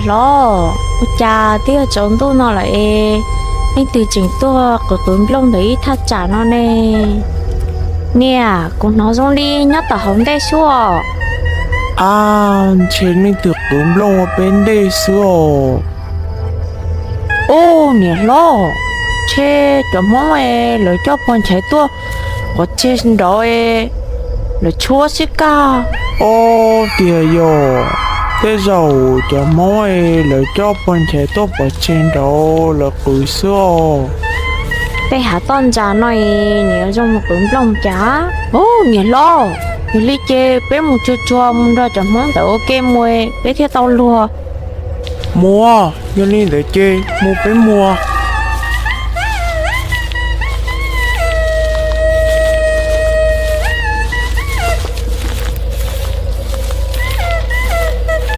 Hlob, ua cas twb yuav tsaus ntuj no lawm es leej twg tseem tuaj qwv qwv nplooj ntawm ib thaj tsam no ne? Niam, kuv hnov zoo li nyob tom hauv ntej xwb os. Ab, ntshe leej twg qwv nplooj ua peb ntej xwb os. Ub, niam hlob, ntshe cov Hmoob es lawv coj pog nchaiv tuaj pov tseg nraud es lawv tshuab xwb kaj. Ob, tiag yog, tej zaum cov Hmoob es lawv coj pog nchaiv tuaj pov tseg nraud lawv qwv xwb os. Tej hav toj ntsa no es nws yuav zoo mus qwv nplooj cas? Ub, niam hlob, yog li ces peb mus tsuag tsuag mus nrog cov Hmoob ntawd ua ke mus peb thiaj tau luag. Mus, yog li ntawd ces mus peb mus.